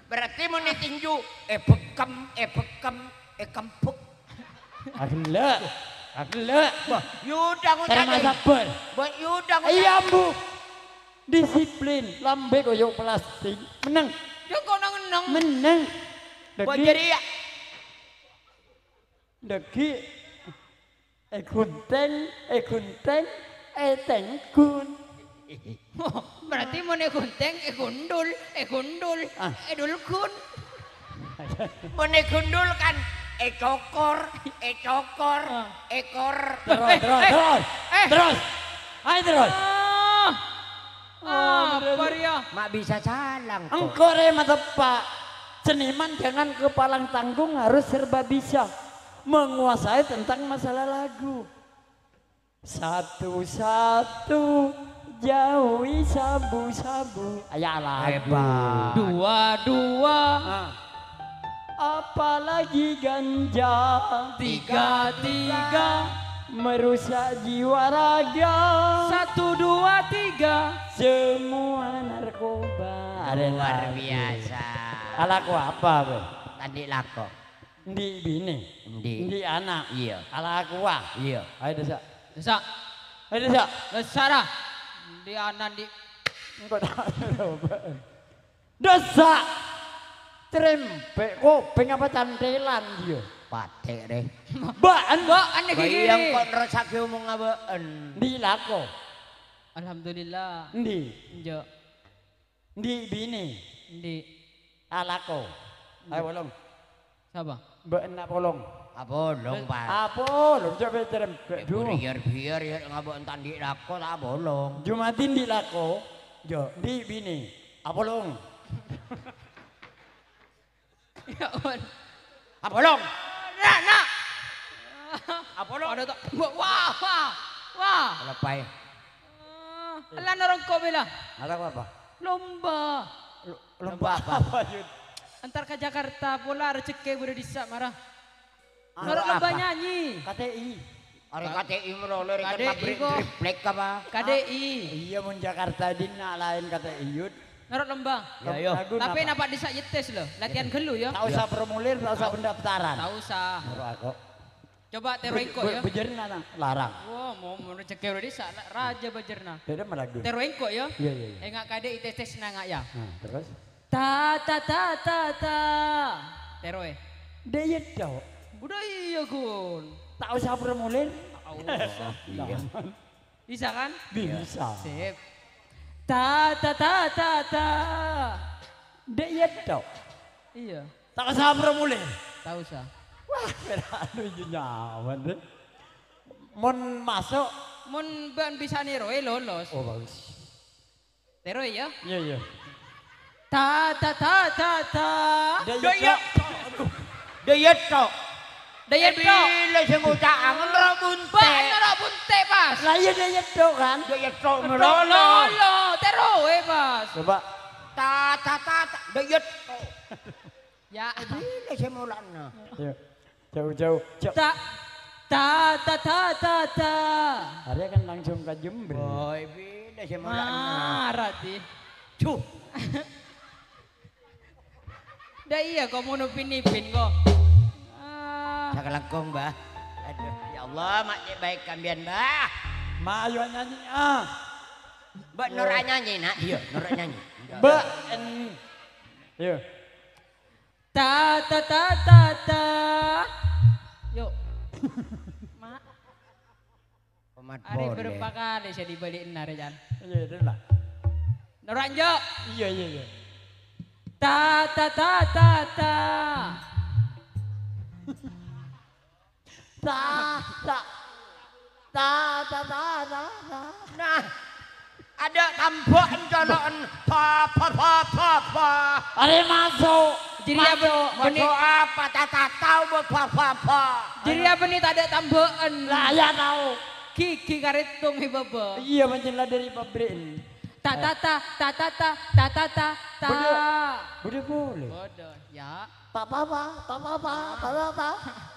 Berarti mon ètinju, èbekkem, èbekkem, èkembek. Aghellâ', aghellâ'. Bâh, yudha ngoca' Termasuk deh. Bâh, yudha ngoca'. Iyâ, Mbu. Disiplin, lambâ' koyo plastik. Mennang. Yâ, kok nang-ennang? Mennang. Bâh, Dâggi'. Jârèya. Dâggi'. Èghunting, èghunting, ètèngghun. Berarti mon èghunting, ègundul, ègundul, Ah. èdulghun. Mon ègundul kan ècokor, ècokor, Ah. èkor. Terus, Eh, terus, eh, terus. eh. Terus. Ayo terus. Ah. Oh, Apa bener. Rèya? Ma' bisa salang, kok. Engko' rè mateppa'. Seniman jangan kepalang tanggung, harus serba bisa. Menguasai tentang masalah lagu. Satu-satu jauhi sabu-sabu. Aya lagu. Hebat. Dua-dua. Ah. Apalagi ganja. Tiga-tiga. Merusak jiwa raga. Satu, dua, tiga. Semua narkoba. Ada Luar lagu. Biasa. Alako apa, Bro? Tadi lako. Ndi' binè? Ndi'. Ndi' ana'? Iyâ. Alakowa? Iyâ. Ayo, dâssa'. Dâssa'. Ayo, dâssa'. Dâssa', ra. Ndi' ana', ndi'. Engko' ta' coba. Dâssa'. Crèmpè', kopèng apa cantèlan, iyâ? Patè', rè. Bâ'en. Bâ'en, Bâ'en. Engko' nerrossaghi omongnga bâ'en. Ndi' lako? Alhamdulillah. Ndi'? Enjâ'. Ndi' binè? Ndi'. Alako. Ayo, polong. Sapa? Bâ'en apolong. Apolong, Pak. Apolong, coba cerem. Eh, Duh. Biar-biar, ya, ngabâ' enta' ndi' lako, ta' apolong. Jumadi ndi' lako, jo, ndi' binè. Apolong. Ya ampun. Apolong. Nak, nak. Apolong. Ada tak? Wah, wah, wah. Lepai. Ah, ella norongko' bela. Ada apa? Lomba. Lo-, lomba apa, Yud? Entar ka Jakarta pola, rejhekkè bâdâ dissa' mara. Anu, noro' lomba apa? Nyanyi. K T I. Are Ka-, K T I malolo, rè kan K D I pabrik kok. Triplek apa? K D I. Ah, iya, mon Jakarta dinna' laèn K T I, Yud. Noro' lomba. Ya, ya. Lagu Tapi napa? Napa dissa' yettis, lho. Latihan Iya. ghâllu, ya. Tak usah Ya. formulir, tak usah Tak u-, pendaftaran. tak usah. Noro' ako. Coba tèro Bej-, engko', be-, ya. Bejârna, nah, larang. Wah, mau, mau rejhekkè bâdâ dissa', la-, raja bejârna. Beda malagu. Tèro engko', ya. Iya, iya, iya. Enga' K D I tèstès nanga', ya. Nah, terus? Ta, ta, ta, ta, ta. Tèro, eh. Dek, iya, Dok. Udah iya, Gun. Tak usah formulir. Tak usah. Iya. Bisa, kan? Bisa. Sip. Ta, ta, ta, ta, ta. Dek, iya, Dok. Iya. Tak usah formulir. Tak usah. Wah, kira anu, iya, nyaman, deh. Mon masuk. Mon bân bisa nèroè, lolos. Oh, bagus. Tèro, ya? Iya, iya. Ta, ta, ta, ta, ta. Dek, iya, Dek, iya, Dok. Dok. Aduh. Dek, iya, Dok. Dek, iya, Dok. Bilâ sè ngoca' angen ro bunte'. Bâ'na ro bunte' pas. Lah iya, Dek, iya, Dok, kan? Dek, iya, Dok, Dok, melolo. Melolo. Tèro, eh, pas. Coba. Ta, ta, ta, ta. Dek, iya, Dok. Ya. Bilâ sè molana. Iya. Jauh-jauh. Jauh. Ta, ta, ta, ta, ta, ta. Arèya kan langsung ka Jember. Woi, bilâ sè molana. Marah, di. Cuh. Dah iya, kok mono pin-ipin, kok. Ah. Sakalangkong, Mbah. Aduh, ya Allah, mak cek baik kambian, Mbah. Ma, ayo nyanyi, ah. Mbak Nora nyanyi, Nak. Iya, Nora nyanyi. Mbak, en-, iya. Ta, ta, ta, ta, ta. Yuk. Mak. Komat Ari boleh. Berapa kali saya dibalikin, Ari, Jan? Iya, itu lah. Noranjo. Iya, iya, iya. Ta, ta, ta, ta, ta. Ta, ta, ta, ta, ta, ta. Nah, ada tambok encoloken. Ba, ba, ba, ba, ba. Are masuk. Jadi apa? Masuk. Beni- Masuk apa? Ta, ta, tau, ba, ba, ba, ba. Jadi apa nih, tak ada tambokan? Lah, ya tahu. Gigi karetung, he, Baba. Iya, pancen lah dari pabrik. Ta, ta, ta, ta, ta, ta, ta, ta, ta. Bodoh. Bodoh boleh. Bodoh, ya. Ta' pa-pa, ta' pa-pa, ta' pa-pa,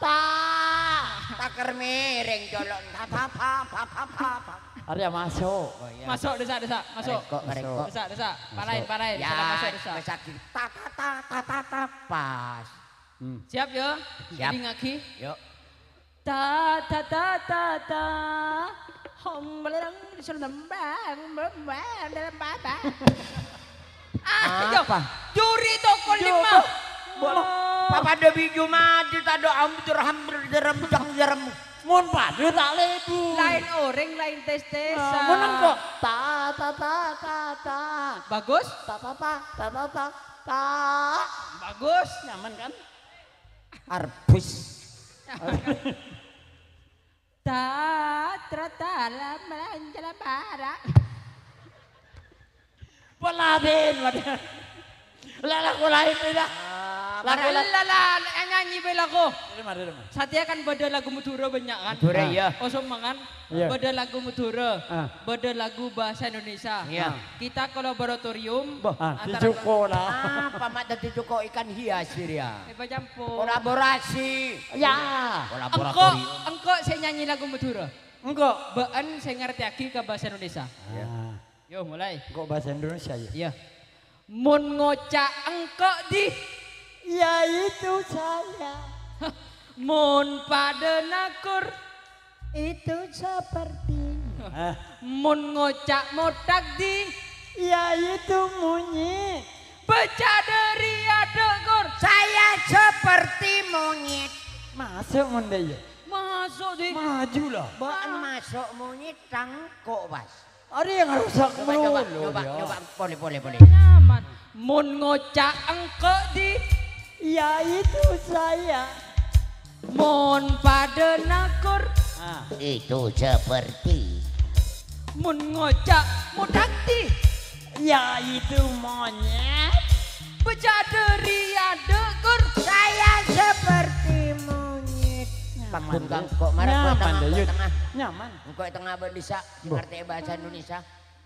ta'. Taker miring, jolok. Ta' pa-pa, pa-pa-pa, pa. Arèya maso'. Oh, iya. Maso', dessa', dessa', maso'. Rèko', rèko'. Dessa', dessa'. Maso'. Paraèn, paraèn. Ya, sala maso', dessa'. Pas. Ta, ta, ta, ta, ta, ta, pas. Hmm. Siap, yo? Siap. Dingngaghi. Yo. Ta, ta, ta, ta, ta. Hom, belerang, disuruh nembang, nembang, dalam baba. Ah, yo. Apa? Juri toko lima. Bo-, Papa Dewi Jumadi tado ambu jerham jerem jang jerem. Mon padha ta' lebu. Laèn orèng, laèn tes-tesan. Nah, mon engko'. Ta, ta, ta, ta, ta. Bagus. Ta, ta, ta, ta, ta, ta, ta. Bagus. Nyaman, kan? Arbus. Ta, tra, ta, la, ma, la, ja, la, ba, ra. Peladèn, waduh. Lah, lagu laèn, bhidhâ. Ah, lagu mara la-, la, la, la, nyanyi bhâi lagu. Terima, terima. Satèya kan bâdâ lagu Madhurâ bânnya', kan? Madhurâ, iya. Osoma, kan? Iya. Bâdâ lagu Madhurâ, ah, bâdâ lagu bahasa Indonesia. Iya. Kita kolaboratorium. Bah, ah, antara dijuko lah. Apa mak daddi juko ikan hias, Sir, ya? Eh, pacampur. Kolaborasi. Ya. Kolaboratorium. Engko', engko' sè nyanyi lagu Madhurâ. Engko'. Bâ'en sè ngartèyaghi ka bahasa Indonesia. Iya. Ah. Yo, mulai. Engko' bahasa Indonesia, ya? Iya. Mon ngoca' engko' dhi? Yaitu saya. Mon padâ nakur? Itu seperti. Hah? Mon ngoca' mothak dhi? Yaitu monyet. Bâca dâri adâ', Kur. Saya seperti monyet. Maso' mon dâ' iyâ? Maso' dhi? Maju lah. Bâ'en maso' monyet, tang ko' pas. Arèya ngarosak malolo, coba, coba, ya. Coba, polè, polè, polè. Nyaman. Mon ngoca' engko' dhi? Yaitu saya. Mon padâ nakur? Ah. Itu seperti. Mon ngoca' mothak dhi? Yaitu monyet. Bâca dâri adâ', Kur. Saya seperti monyet. Nyaman, Dut. Paggun kang kok marah, nyaman, Dayut. Tengah. Nyaman. Engko' è tengnga bâdâ dissa' sè ngartè'è bhâsa Indonesia.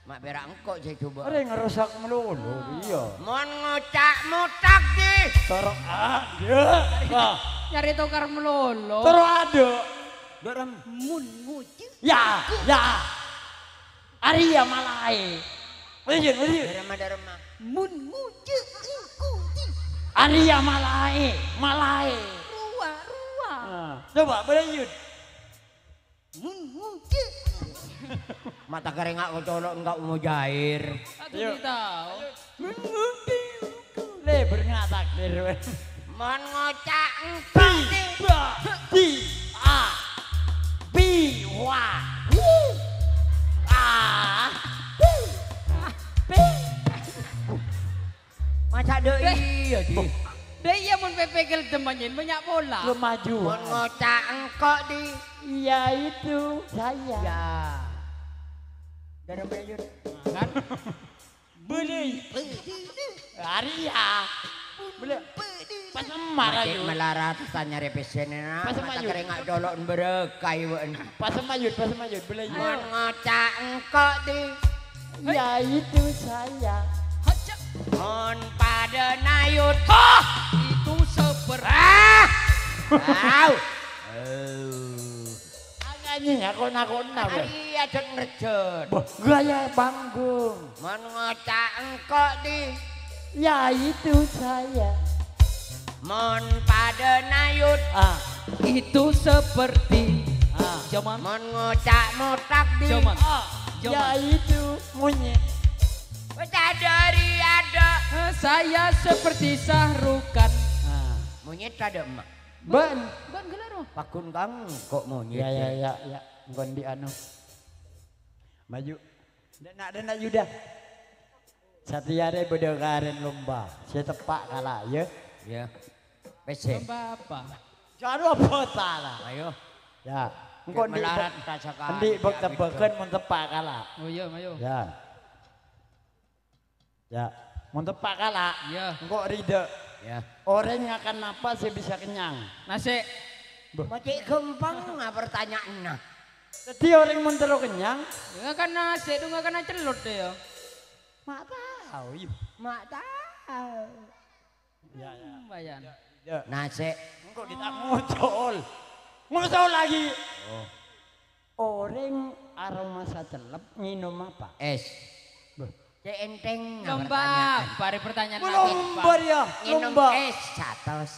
Ma' pèra' engko' sè coba. Arè ngarosak malolo, iya. Mon ngoca' mothak dhi? Toro' adâ'. Wah. Nyarè tokar malolo. Toro' adâ'. Dâ' ram. Mon ngoca'. Ya, ya. Arèya malaè. Ayo, ayo. Dâ' ramma, dâ' ramma. Mon ngoca' engko' dhi? Arèya malaè, malaè. Rowa, rowa. Nah, coba, bâlâjhut. Mun ngudi. Mata keringat kocolok enggak mujair. Aku Ayo. Tidak tahu. Mun ngudi. Lebar ngak takdir, weh. Mon ngoca' engko' di. Ba, di, a, bi, wa, wu. A, bi, bi. Maca dâ' Beh. Iyâ, Di. Dâ' iyâ mon P P K demanyen banyak pola. Kemajuan. Mon ngoca' engko' di. Yaitu saya. Ya. Dâ' ramma, Yud. Kan? Beli. Arèya. Beli. Pas emar, Mati Yud. Melarat tanya repesene, nak. Pas emar, Mata Yud. Keringat colok berkah, Yud. Pas emar, Yud. Pas emar, Yud. Beli, Yud. Mon ngoca' engko' di. Yaitu saya. Haja. Mon padâ nayut. Hah! Itu seperti. Ah! Au. Oh. Nyanyi, aku nakon apa? Ari aja ngerjot. Bah, gaya panggung. Mon ngoca' engko' di. Yaitu saya. Mon padâ nayut. Ah. Itu seperti. Ah. Jaman. Mon ngoca' mothak di. Jaman. Ah. Jaman. Yaitu monyet. Wis adâ' ri adâ'. Saya seperti Sahrukan. Ah. Monyet adâ' emma. Ban. Ban gela ro. Pagun kang kok monyet. Ya, ya, ya, ya. Engko' di anu. Maju. Dana, dana Yuda. Satèya arè bâdâ karèn lomba. Sè teppa' kala', ya. Ya. Pèssè. Lomba apa? Jârâ apa ta la? Ayo. Ya. Engko' endi' melarat bek-, ka saka endi' bek-, tebbhâghân mon teppa' kala'. Oh iya, ayo. Ya. Ya. Mon teppa' kala', iya. Engko' ridha. Ya. Orèng ngakan apa sè bisa kenyang? Nasè'. Beh. Macè' ghâmpang, ah, pertanyaanna. Dhâddhi orèng mon terro kenyang? Ya, ngakan nasè', dong, ngakan celot deh, ya. Ma' tao, yu. Ma' tao. Ya, ya. Hmm, Bayan. Ya. Nasè'. Engko' ghi' ta' ngoco'. Ngoco' lagi. Oh. Orèng aromasa cellep ngènom apa? Es. Bâh. Cè' ènthèng, nah, Lomba, pertanyaan. Bâri' pertanyaan Lomba lagi, Pak. Rèya, ngènom lomba. Es satos.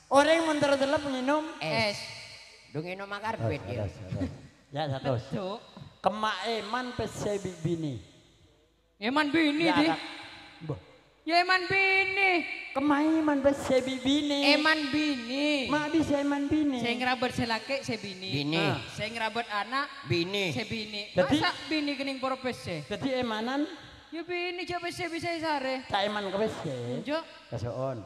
Orèng mon terro cellep ngènom? Es. Es. Dhu ngènom akarbit, Oh, ya. Satos, satos. Ya, satos. Betul. Kemma èman pèssè bi' binè. Èman binè, Ya, di. Kak. Bâh. Ya, èman binè. Kemma èman pèssè bi' binè. Èman binè. Ma' bisa èman binè. Sè ngrabât sè lakè' sè binè. Binè. Ah. Sè ngrabât ana' Binè. sè binè. Dhâddhi Masa' binè kènèng poro pèssè? Dhâddhi èmanan? Ya binè jhâ' pèssè bisa èsarè. Ta' èman ka pèssè. Enjâ'. Kaso'on.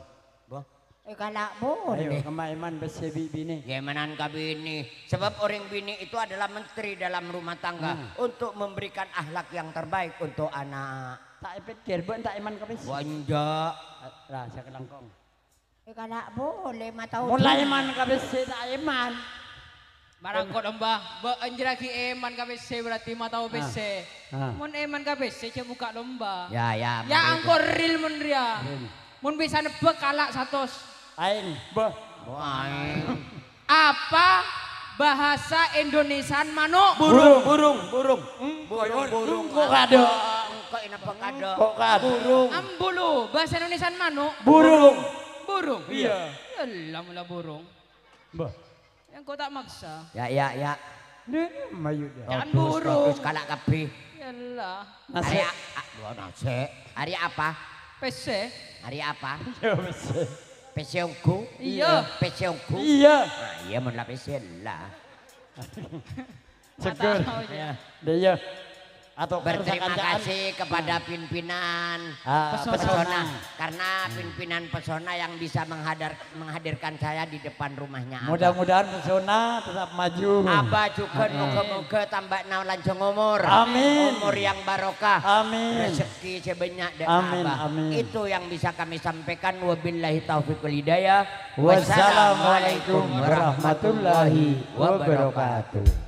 Bâh. Eh, kala' Ayo, polè. Kemma èman pèssè bi' binè. Ya, èmanan ka binè. Sebab orèng binè itu adalah menteri dalam rumah tangga Hmm. untuk memberikan akhlak yang terbaik untuk anak. Ta' èpèkkèr, bâ' ta' èman ka pèssè. Wah, enjâ'. Lah, sakalangkong. Eh, kala' polè, ma' tao Mon la dhuli. Èman ka pèssè, ta' èman. Marangko lomba, bâ' enjârrâghi èman ka pèssè, berarti ma' tao Ah. pèssè. Ah. Mon èman ka pèssè, jhâ' buka lomba. Ya, ya, Ya, mari. Angko ril mon rèya. Ril. Mon bisa nebbhâk kala' satos. Aèng, bâh. Oh, aèng. Apa bahasa Indonesian mano'? Burung, burung, burung. Burung, burung. Engko' kadâ'. Engko' ènapa kadâ'? Engko' kadâ'. Burung. Ambulu, bahasa Indonesian mano'? Burung. Burung. Iya. Ya Allah, mula burung. Bâh. Engko' ta' maksa. Ya, ya, ya. Deh, mayu deh. Jangan Bagus, burung. Bagus, kala' kabbhi. Yalah. Nasè'. Arè a-, a-, wah, nasè'. Arè apa? Pèssè. Arè apa? Ya, pèssè. Pèssè ongghu? Iya. Pèssè ongghu? Iya. Nah, iya, mon la pèssè, lah. Syukur. Mata aja. Ya. Deh, iya. Atau Berterima kancaan. kasih kepada pimpinan Ah, Pesona. Pesona. Karena pimpinan Pesona yang bisa menghadar-, menghadirkan saya di depan rumahnya Abah. Mudah-mudahan Pesona tetap maju. Abah juga Amin. moga-moga tambah lanjang umur. Amin. Umur yang barokah. Amin. Rezeki sebanyak dan Amin, Abah. amin. Itu yang bisa kami sampaikan. Wabillahi taufiq wal hidayah. Wassalamualaikum warahmatullahi wabarakatuh.